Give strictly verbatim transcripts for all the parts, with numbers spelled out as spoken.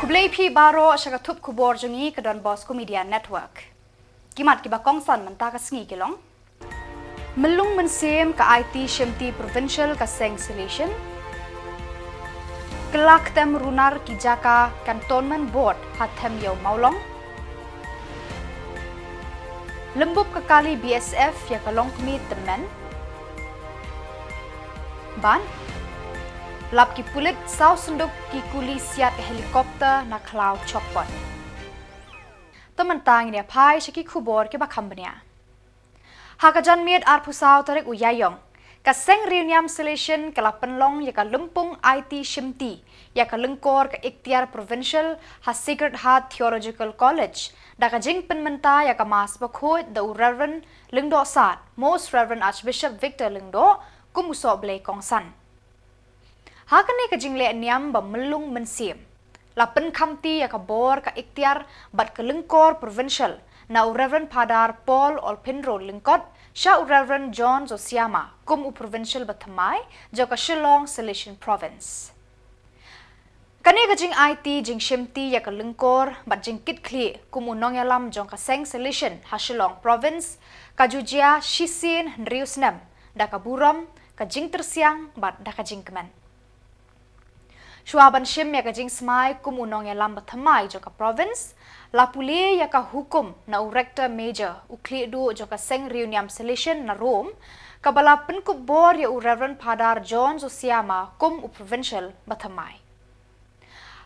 Khublei phi baroh sha ka thup khubor jong ngi ka Don Bosco Media Network. Ki mat kiba kongsan mynta ka sngi ki long: Myllung mynsiem ka aiti shimti provincial ka seng Salesian. Kylla ktem runar ki jaka Cantonment Board ha Them Ïew Mawlong. Lymbup ka kali B S F ïa ka longkmie tymmen. Bad lap ki pulit saw synduk ki kuli siat helicopter na khlaw chokpot. To mynta ngin ïa phai sha ki khubor kiba kham bniah. Ha ka janmiet arphew saw tarik u Ïaïong, ka seng riewniam Salesian ka la pynlong ïa ka lympung aiti shimti ïa ka lyngkor ka iktiar provincial ha Sacred Heart Theological College da ka jingpynmynta ïa ka Mass Bakhuid da u Reverend Lyngdoh Sad, Most Reverend Archbishop Victor Lyngdoh, kum u sohblei kongsan. Ha kane ka jingleh niam ba myllung mynsiem, la pynkhamti ïa ka bor ka iktiar bad ka lyngkor provincial na u Reverend Phadar Paul Olphinro Lyngkot sha u Reverend John Zosiama kum u provincial bathymmai jong ka Shillong Salesian Province. Kane ka jingaiti jingshimti ïa ka lyngkor bad jingkitkhlieh kum u nongïalam jong ka seng Salesian ha Shillong Province ka ju jia shisien hynriew snem da ka burom, ka jingtyrsiang bad da ka jingkmen. Shuwa ban shim ïa ka jingsmai kum u nongïalam bathymmai jong ka province, la pule ïa ka hukum na u Rector Major, u khlieh duh jong ka seng riewniam Salesian na Rome, kaba la pynkup bor ïa u Reverend Phadar John Zosiama kum u provincial bathymmai.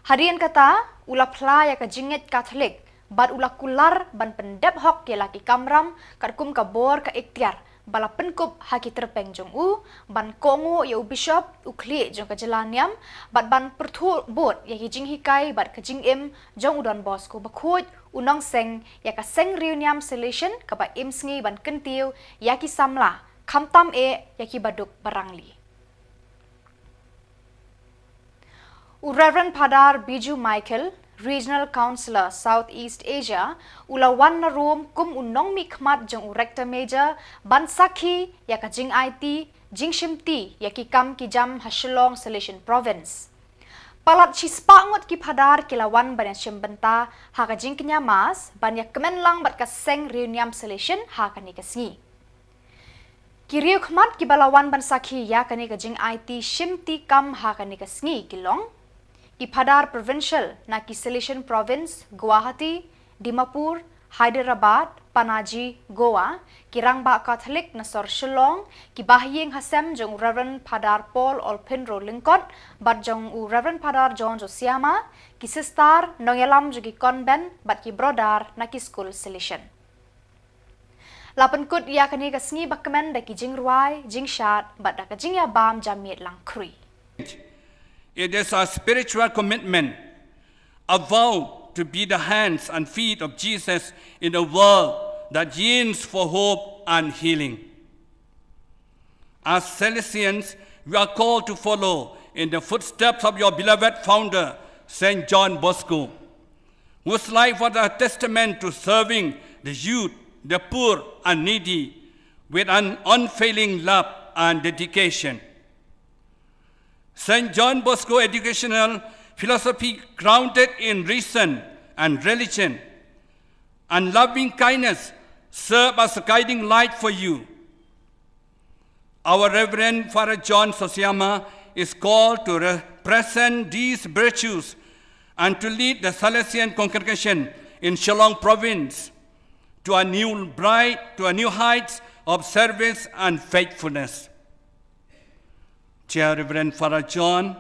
Hadien kata, u la phla ïa ka jingngeit Katholik bad u la kular ban pyndep hok ïa la ki kamram katkum ka bor ka iktiar ba la pynkup ha ki tyrpeng jong u, ban kohnguh ïa u bishop, u khlieh jong ka jylla niam, bad ban pyrthuh bud ïa ki jinghikai bad ka jingim jong u Don Bosco Bakhuid, u nongseng ïa ka seng riewniam Salesian kaba im sngi ban kyntiew ïa ki samla, khamtam eh ïa ki baduk barangli. U Reverend Phadar Biju Michael, Regional Councillor South East Asia, u la wan na Rome kum u nongmihkhmat jong u Rector Major ban sakhi ïa ka jingaiti jingshimti ïa ki kam ki jam ha Shillong Salesian Province. Palat shispah ngut ki phadar ki la wan ban ïashim bynta ha ka jingkñia Mass ban ïakmen lang bad ka seng riewniam Salesian ha kane ka sngi. Ki riewkhmat kiba la wan ban sakhi ïa kane ka jingaiti shimti kam ha kane ka sngi ki long: ki phadar provincial na ki Salesian Province, Guwahati, Dimapur, Hyderabad, Panaji, Goa, ki rangbah Katholik na sor Shillong, ki bahaïing hasem jong u Reverend Phadar Paul Olphinro Lyngkot bad jong u Reverend Phadar John Zosiama, ki sister, nongïalam jong ki convent bad ki brodar na ki skul Salesian. La pynkut ïa kane ka sngi bakmen da ki jingrwai, jingshad bad da ka jingïabam janmiet langkhrui. It is a spiritual commitment, a vow to be the hands and feet of Jesus in a world that yearns for hope and healing. As Salesians, we are called to follow in the footsteps of your beloved founder, Saint John Bosco, whose life was a testament to serving the youth, the poor, and needy with an unfailing love and dedication. Saint John Bosco educational philosophy, grounded in reason and religion and loving kindness, serve as a guiding light for you. Our Reverend Father John Zosiama is called to represent these virtues and to lead the Salesian congregation in Shillong Province to a new bright, to a new heights of service and faithfulness. Dear Reverend Father John,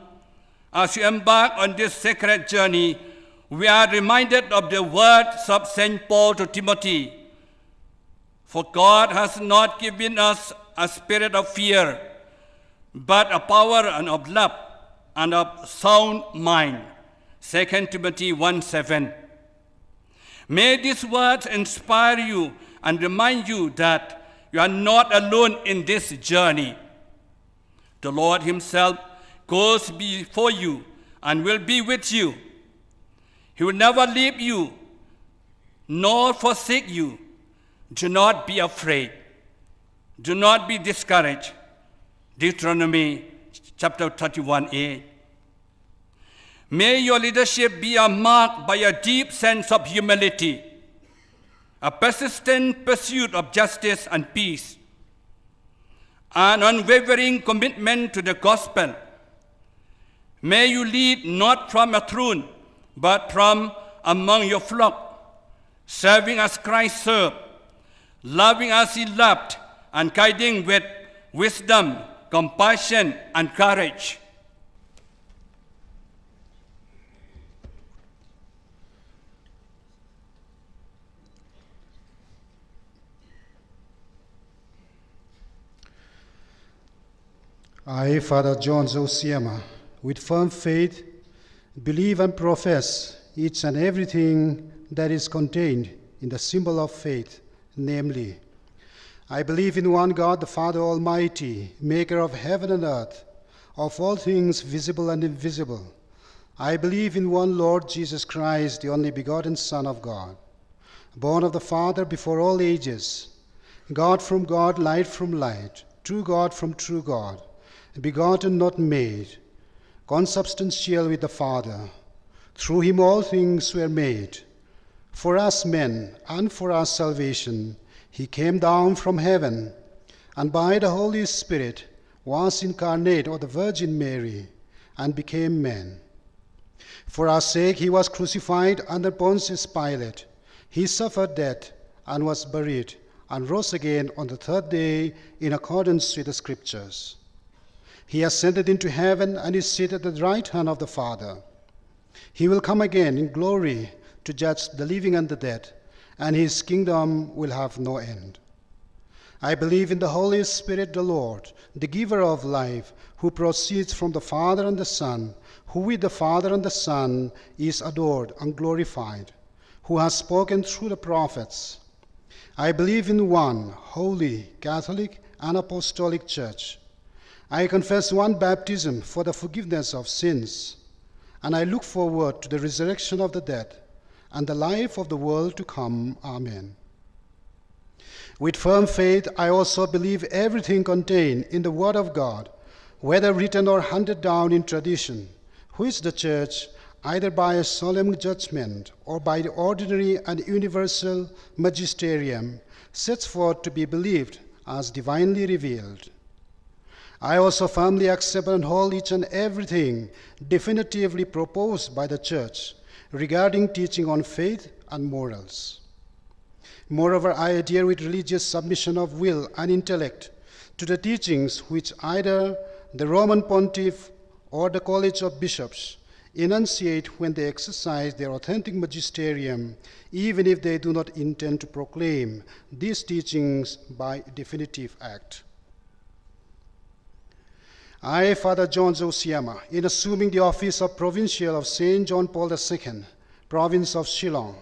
as you embark on this sacred journey, we are reminded of the words of Saint Paul to Timothy: "For God has not given us a spirit of fear, but a power and of love and of sound mind." Second Timothy one seven. May these words inspire you and remind you that you are not alone in this journey. The Lord Himself goes before you and will be with you. He will never leave you nor forsake you. Do not be afraid. Do not be discouraged. Deuteronomy chapter thirty-one eight. May your leadership be a mark by a deep sense of humility, a persistent pursuit of justice and peace, an unwavering commitment to the gospel. May you lead not from a throne, but from among your flock, serving as Christ served, loving as he loved, and guiding with wisdom, compassion, and courage. I, Father John Zosiama, with firm faith, believe and profess each and everything that is contained in the symbol of faith, namely, I believe in one God, the Father Almighty, maker of heaven and earth, of all things visible and invisible. I believe in one Lord Jesus Christ, the only begotten Son of God, born of the Father before all ages, God from God, light from light, true God from true God, begotten, not made, consubstantial with the Father. Through him all things were made. For us men and for our salvation, he came down from heaven, and by the Holy Spirit was incarnate of the Virgin Mary, and became man. For our sake he was crucified under Pontius Pilate. He suffered death and was buried, and rose again on the third day in accordance with the Scriptures. He ascended into heaven and is seated at the right hand of the Father. He will come again in glory to judge the living and the dead, and his kingdom will have no end. I believe in the Holy Spirit, the Lord, the giver of life, who proceeds from the Father and the Son, who with the Father and the Son is adored and glorified, who has spoken through the prophets. I believe in one holy, Catholic, and Apostolic Church. I confess one baptism for the forgiveness of sins, and I look forward to the resurrection of the dead and the life of the world to come. Amen. With firm faith, I also believe everything contained in the Word of God, whether written or handed down in tradition, which the Church, either by a solemn judgment or by the ordinary and universal magisterium, sets forth to be believed as divinely revealed. I also firmly accept and hold each and everything definitively proposed by the Church regarding teaching on faith and morals. Moreover, I adhere with religious submission of will and intellect to the teachings which either the Roman Pontiff or the College of Bishops enunciate when they exercise their authentic magisterium, even if they do not intend to proclaim these teachings by definitive act. I, Father John Zosiama, in assuming the office of Provincial of Saint John Paul the Second, Province of Shillong,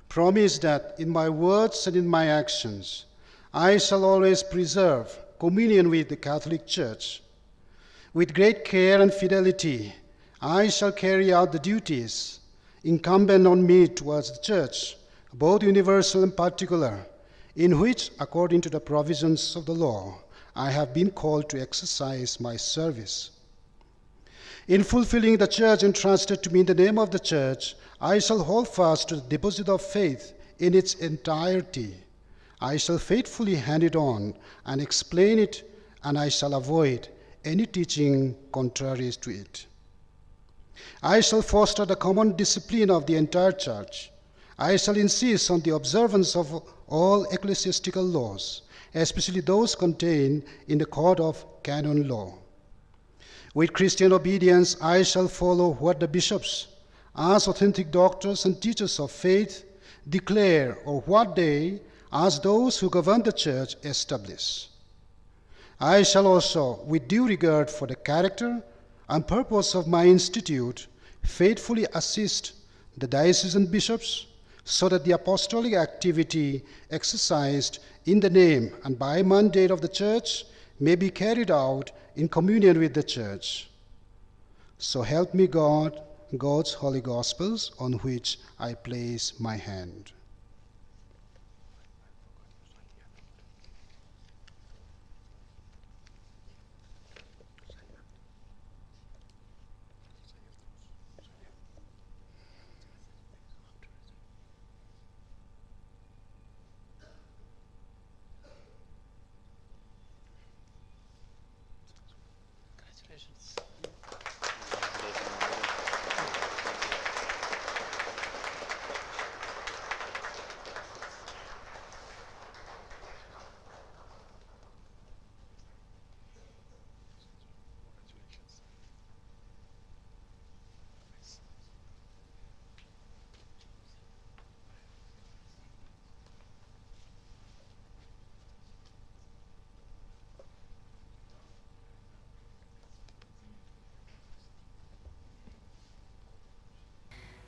promise that in my words and in my actions, I shall always preserve communion with the Catholic Church. With great care and fidelity, I shall carry out the duties incumbent on me towards the Church, both universal and particular, in which, according to the provisions of the law, I have been called to exercise my service. In fulfilling the charge entrusted to me in the name of the Church, I shall hold fast to the deposit of faith in its entirety. I shall faithfully hand it on and explain it, and I shall avoid any teaching contrary to it. I shall foster the common discipline of the entire Church. I shall insist on the observance of all ecclesiastical laws, especially those contained in the Code of Canon Law. With Christian obedience, I shall follow what the bishops, as authentic doctors and teachers of faith, declare, or what they, as those who govern the Church, establish. I shall also, with due regard for the character and purpose of my institute, faithfully assist the diocesan bishops so that the apostolic activity exercised in the name and by mandate of the Church may be carried out in communion with the Church. So help me God, God's holy gospels on which I place my hand.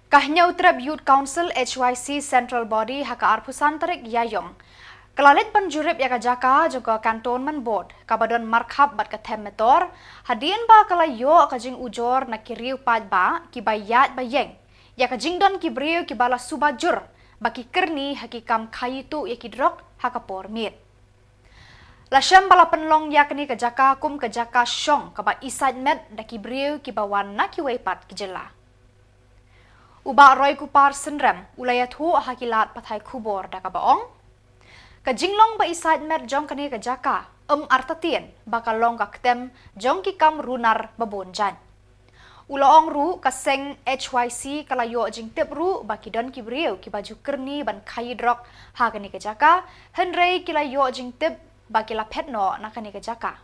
Ka Hynñiewtrep Youth Council, H Y C, Central Body ha ka arphew san tarik Ïaïong ka la leit ban jurip ïa ka jaka jong ka Cantonment Board kaba don markhap bad ka them Metor, hadien ba ka la ïoh ka jingujor na ki riew paidbah kiba ïaid ba ïeng ïa ka jingdon ki briew kiba la suba jur ba ki kyrni ha ki kam khaïi tuh ïa ki drok ha ka por miet. La shem ba la pynlong ïa kane ka jaka kum ka jaka shong kaba isaitmet da ki briew kiba wan na kiwei pat ki jylla. U Bah Roykupar Synrem u la ïathuh ha ki lad pathai khubor da kaba ong, ka jinglong ba isaitmet jong kane ka jaka ym artatien ba ka long ka ktem jong ki kam runar ba bun jait. U la ong ruh ka seng H Y C ka la ïoh jingtip ruh ba ki don ki briew kiba ju kyrni ban khaïi drok ha kane ka jaka, hynrei ki la ïoh jingtip ba ki la phet noh na kane ka jaka.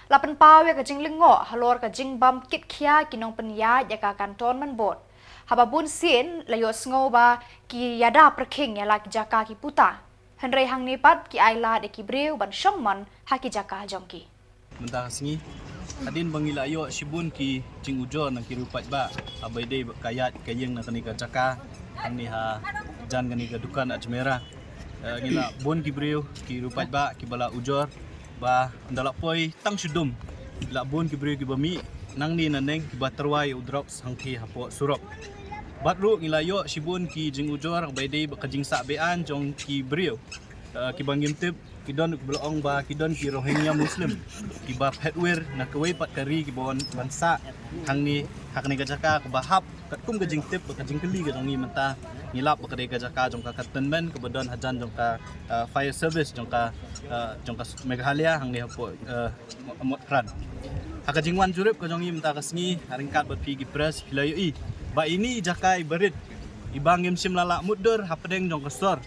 La pynpaw ïa ka jinglyngngoh halor ka jingbym kit khia ki nongpynïaid ïa ka Cantonment Board haba bun sien la ïohsngew ba ki ïada pyrkhing ïa la ki jaka ki puta, hynrei hangne pat ki ai lad ïa ki briew ban shong mon ha ki jaka jong ki. Mynta ka sngi, hadien ba ngi la ïoh shibun ki jingujor na ki riew paidbah haba ïadei bad ka ïaid ka ïeng na kane ka jaka hangne hajan kane ka dukan Ajmera. Eh, ngi la bun ki briew ki riew paidbah kiba la ujor ba ynda la poi tang shu dum la bun ki briew kiba mih nangne naneng kiba tyrwa ïa u drugs hangthie hapoh surok. Bad ruh ngi la ïoh shibun ki jingujor ba ïadei bad ka jingsah be-aiñ jong ki briew, eh, kiba ngim tip, ki don kiba la ong ba ki don ki Rohingya Muslim kiba phet wir na kawei pat ka ri kiba wan ban sah hangne ha kane ka jaka kaba hap katkum ka jingtip bad ka jingkylli ka jong ngi mynta. Ngi lap ba ka dei ka jaka jong ka Cantonment kaba don hajan jong ka, eh, fire service jong ka, eh, jong ka Meghalaya hangne hapoh, eh, Mo-, Motphran. Ha ka jingwan jurip ka jong ngi mynta ka sngi, ha ryngkat bad phi ki press, phi la ïohi ba ine i jaka iba rit, iba ngim shym la lah mutdur hapdeng jong ka sor,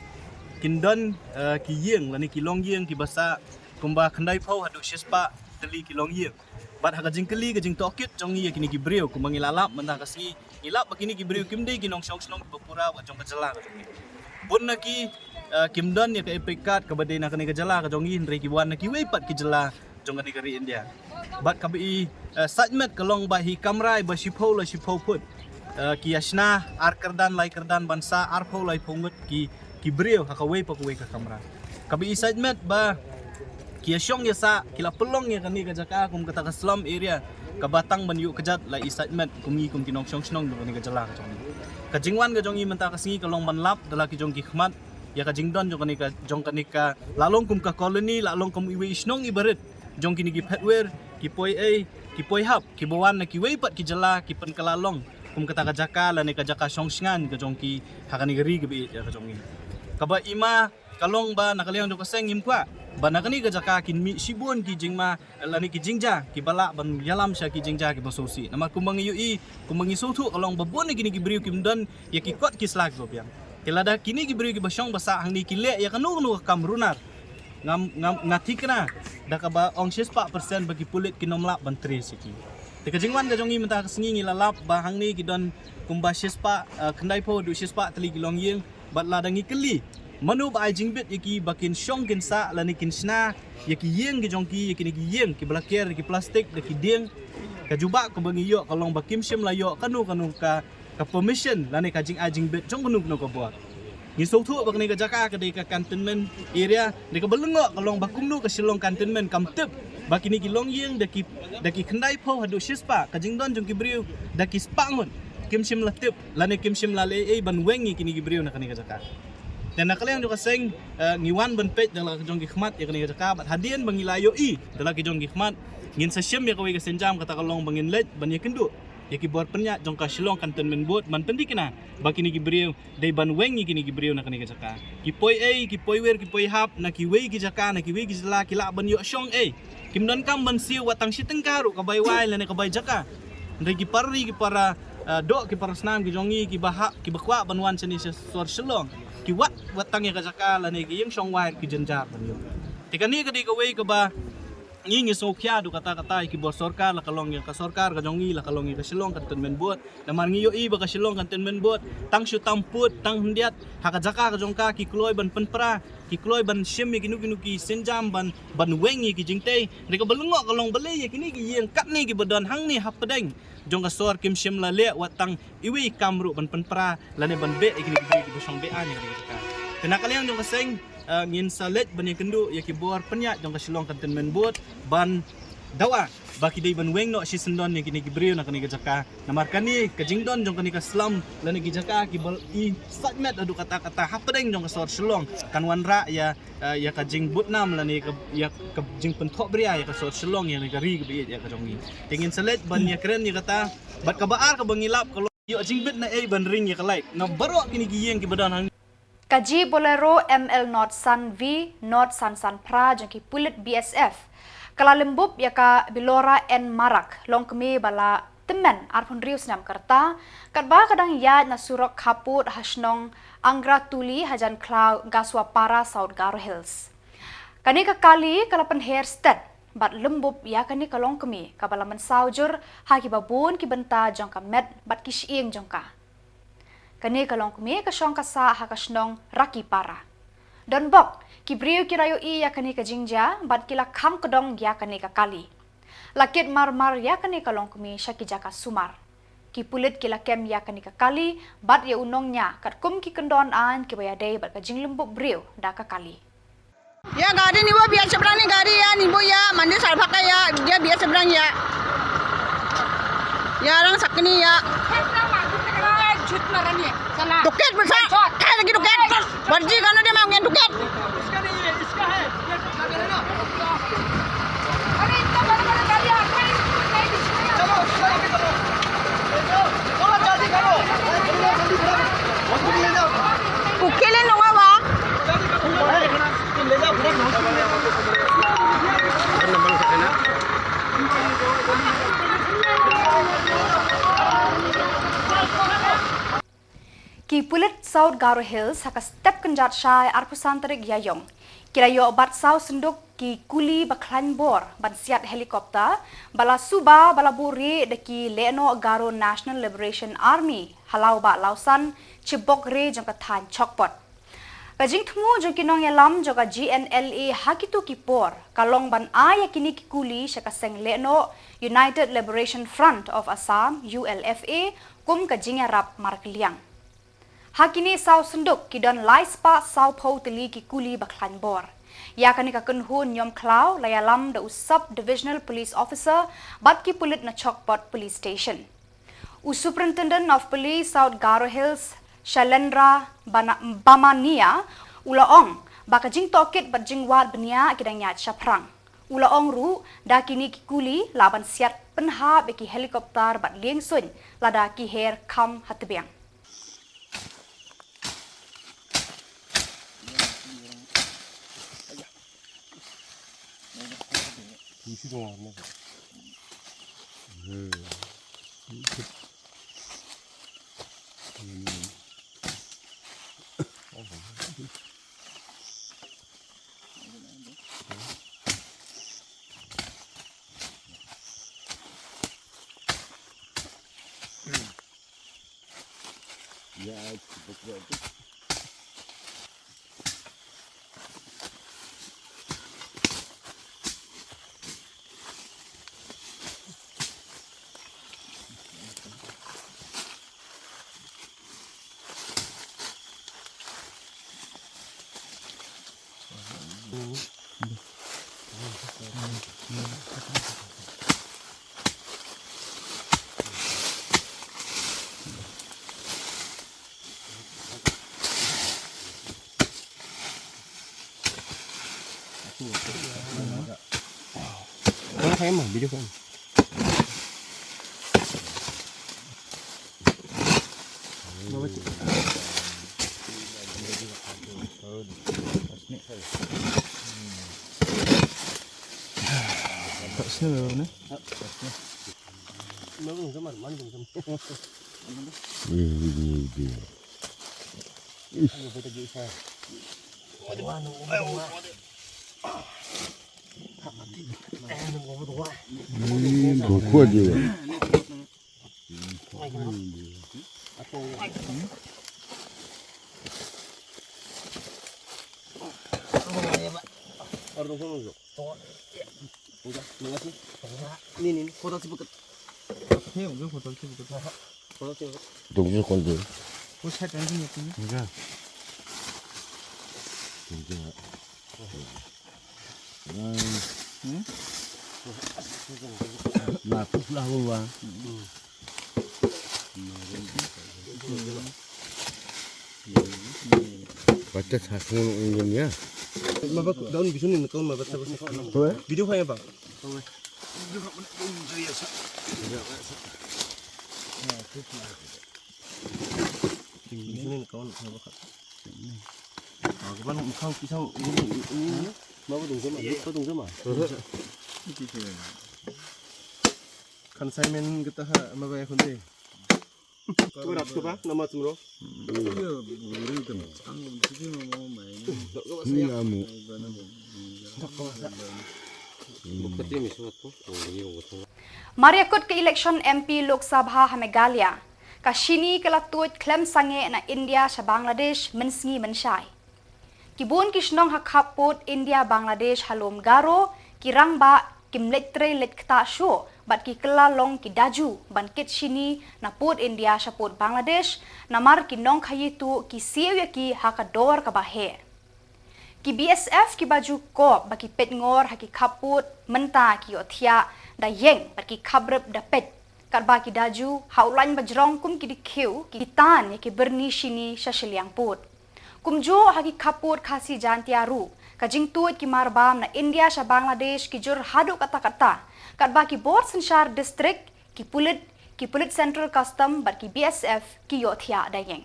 kin don, eh, ki ïing lane ki longïing kiba sah kumba khyndaiphew haduh shispah tylli ki longïing. Bad ha ka jingkylli ka jingtohkit jong ngi ïa kine ki briew kumba ngi la lap mynta ka sngi, ngi lap ba kine ki briew kim dei ki nongshong shnong kiba pura wat jong ka jylla ka jong ngi. Bun na ki, eh, kim don ïa ka EPIC card kaba dei na kane ka jylla ka jong ngi, hynrei ki wan na kiwei pat ki jylla jong kane ka ri India. Bad kaba i, eh, saitmet ka long ba hi kamra iba shiphew la shiphew phut, eh, ki ïa shna ar kyrdan lai kyrdan ban sah arphew laiphew ngut ki, ki briew ha kawei pa kawei ka kamra. Kaba i saitmet ba ki ïa shong ïa sah, ki la pynlong ïa kane ka jaka kum kata ka slum area kaba tang ban ïuh kjat la i saitmet kum ngi kum ki nongshong shnong jong kane ka jylla ka jong ngi. Ka jingwan ka jong ngi mynta ka sngi ka long ban lap da la ki jong ki khmat ïa ka jingdon jong kane ka, jong kane ka, la long kum ka colony, la long kum iwei i shnong iba rit jong kine ki phet wir, ki poi ei, ki poi hap, kiba wan na kiwei pat ki jylla ki pynkylla long kum kata ka jaka lane ka jaka shong shngaiñ ka jong ki ha kane ka ri kaba ïeit ïa ka jong ngi. Kaba i ma ka long ba na ka liang jong ka seng ngim kwah ba na kane ka jaka kin mih shibun ki jingma lane ki jingjia kiba lah ban ïalam sha ki jingjia kiba sngewsih. Namar kumba ngi ïohi, kumba ngi sngewthuh ka long ba bun na kine ki briew kim don ïa ki kot ki sla kiba biang. Te lada kine ki briew kiba shong ba sah hangne ki leh ïa kano kano ka kam runar, ngam, ngam, nga thikna da kaba ong shispah percent ba ki pulit kin ym lah ban trace ïa ki. Te ka jingwan ka jong ngi mynta ka sngi ngi la lap ba hangne ki don kumba shispah, eh, khyndaiphew haduh shispah tylli ki longïing. Bad lada ngi kylli mano ba ai jingbit ïa ki ba kin shong kin sah lane kin shna ïa ki ïing ki jong ki, ïa kine ki ïing kiba la ker da ki plastik da ki dieng, ka jubab kaba ngi ïoh ka long ba kim shym la ïoh kano kano ka, ka permission lane ka jingai jingbit jong kano kano ka bor. Ngi sngewthuh ba kane ka jaka ka dei ka Cantonment area, dei kaba lyngngoh ka long ba kumno ka Shillong Cantonment kam tip ba kine ki longïing da ki, da ki khyndaiphew haduh shispah ka jingdon jong ki briew da ki spah ngut kim shym la tip lane kim shym la leh ei ban weng ïa kine ki briew na kane ka jaka. Te na ka liang jong ka seng, eh, ngi wan ban peit da la ka jong ki khmat ïa kane ka jaka bad hadien ba ngi la ïohi da la ki jong ki khmat ngin sa shim ïa kawei ka sienjam kata ka long ba ngin leit ban ïakynduh ïa ki bor pynïaid jong ka Shillong Cantonment Board ban pynthikna ba kine ki briew dei ban weng ïa kine ki briew na kane ka jaka. Ki poi ei, ki poi wir, ki poi hap na kiwei ki jaka, na kiwei ki jylla ki lah ban ïoh shong ei. Kim donkam ban siew wat tang shi tyngka ruh ka bai wai lane ka bai jaka. Hynrei ki para ri, ki para, eh, doh, ki para snam ki jong ngi kiba hap, kiba kwah ban wan shane sha sor Shillong, ki wad wat tang ïa ka jaka lane ki ïing shong wai ki jynjar ban ïoh. Te kane ka dei kawei kaba ngi ngi sngewkhia da kata kata ïa ki bor sorkar, la ka long ïa ka sorkar ka jong ngi, la ka long ïa ka Shillong Cantonment Board. Namar ngi ïohi ba ka Shillong Cantonment Board tang shu tam pud, tang hyndiat ha ka jaka ka jong ka ki kloi ban pynpra ki kloi ban shim ïa kino kino ki sienjam ban, ban weng ïa ki jingtei. Hynrei kaba lyngngoh ka long balei ïa kine ki ïing katne kiba don hangne hapdeng jong ka sor kim shym la leh wat tang iwei i kam ruh ban pynpra lane ban beh ïa kine ki briew kiba shong beh aiñ ïa kane ka jaka. Te na ka liang jong ka seng, eh, ngin sa leit ban ïakynduh ïa ki bor pynïaid jong ka Shillong Cantonment Board ban dawa ba ki dei ban weng noh shisyndon ïa kine ki briew na kane ka jaka. Namar kane ka jingdon jong kane ka slum lane ki jaka kiba i sait met haduh katta katta hapdeng jong ka sor Shillong kan wanrah ïa, eh, ïa ka jingbudnam lane ïa ka, ïa ka jingpynthohbria ïa ka sor Shillong ïa kane ka ri kaba ïeit ïa ka jong ngi. Te ngin sa leit ban ïakren ïa kata. Bad kaba ar kaba ngi lap ka long ïoh jingbit na ei ban ring ïa ka light na baroh kine ki ïing kiba don hangne. Ka jeep Bolero M L not san V not san san phra jong ki pulit B S F ka la lymbup ïa ka Bilora N Marak, longkmie ba la tymmen arphew hynriew snem ka rta, katba ka dang ïaid na surok khappud ha shnong Angratuli hajan khlaw Gasuapara, South Garo Hills. Kane ka kali ka la pynher stet bad lymbup ïa kane ka longkmie kaba la mynsaw jur ha kiba bun ki bynta jong ka met bad ki shyieng jong ka. Kane ka longkmie ka shong ka sah ha ka shnong Rakipara. Donbok, ki briew ki la ïohi ïa kane ka jingjia bad ki la khang kdong ïa kane ka kali. La kit marmar ïa kane ka longkmie sha ki jaka sumar. Ki pulit ki la kem ïa kane ka kali bad ïa u nongñiah katkum ki kyndon aiñ kiba ïadei bad ka jinglymbup briew da ka kali. Ïa gari ni bo biar seberang ni gari ïa ni bo ïa mandi salpaka ïa dia biar seberang ïa. Ïa rang sakni ïa. Tuket besar. Kai lagi tuket. Barji kanu dia mau ngen tuket. Ukele no wawa. Ki pulit South Garo Hills ha ka step kynjat shai arphew san tarik Ïaïong ki la ïoh bat saw synduk ki kuli ba khlaiñ bor ban siat helicopter ba la suba ba la buh rieh da ki lehnoh Garo National Liberation Army ha Lawbah Lawsan, chibok re jong ka thaiñ Chokpot. Ka jingthmu jong ki nongïalam jong ka G N L A ha kito ki por ka long ban ai ïa kine ki kuli sha ka seng lehnoh United Liberation Front of Assam, U L F A, kum ka jingïarap markylliang. Ha kine saw synduk ki don lai spah saw phew tylli ki kuli ba khlaiñ bor. Ïa kane ka kynhun ñiom khlaw la ïalam da u Sub Divisional Police Officer bad ki pulit na Chokpot Police Station. U Superintendent of Police South Garo Hills, Shailendra Bana-, Bamania, u la ong ba ka jingtohkit bad jingwad bniah ki dang ïaid shaphrang. U la ong ruh da kine ki kuli lah ban siat pynhap ïa ki helicopter bad lieng suiñ lada ki her kham ha tbiang. Kau kau mah video kau. Tak sini mana? Ni, ni, ni. Kotal si bukat. Kotal si bukat. Tunggu sekolah dulu. Enggak. Enggak. Hmm? Na tu lah gua. Batas ha sung nong nyen ya. Ma ba daun bisun ni kau ma ba. Video hai ba. Bisun ni kau ma ba. Ah, ka ban khang ki sang ni, ni, ni. Ma ba dong jama, ba dong jama. Consignment kita ha ma ba ya khun te. Ko rat ko ba nama tumro. Ni amu. Mar ïa kut ka election M P Lok Sabha ha Meghalaya, ka shini ka la tuid khlem sangeh na India sha Bangladesh mynsngi mynshai. Ki bun ki shnong ha khappud India Bangladesh ha lum Garo, ki rangbah kim leit trei leit ktah shuh bad ki kylla long ki daju ban kit shini na pud India sha pud Bangladesh, namar ki nongkhaïi tuh ki siew ïa ki ha ka dor kaba heh. Ki B S F kiba ju kop ba ki peit ngor ha ki khappud mynta ki ïohthiah da ïeng bad ki khaprip da peit. Katba ki daju ha u lain ba jrong kum ki dkhiew ki tan ïa ki byrni shini sha shiliang pud. Kumjuh ha ki khappud Khasi Jaintia ruh, ka jingtuid ki marbam na India sha Bangladesh ki jur haduh katta katta. Katba ki bor synshar district, ki pulit, ki pulit Central Custom bad ki B S F ki ïohthiah da ïeng.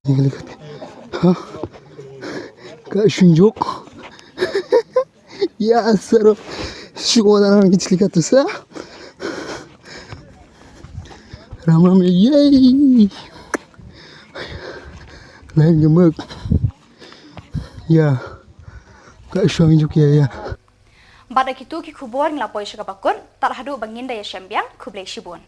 Ha? Ka shunjuk. Ya sero. Shuwa da nang kichli ka tusa. Ram ram yay. Lain gemuk. Ya. Ka shunjuk ya ya. Bad da kitu ki khubor ngi la poi sha kaba kut, tad haduh ba ngin da ïashem biang, khublei shibun.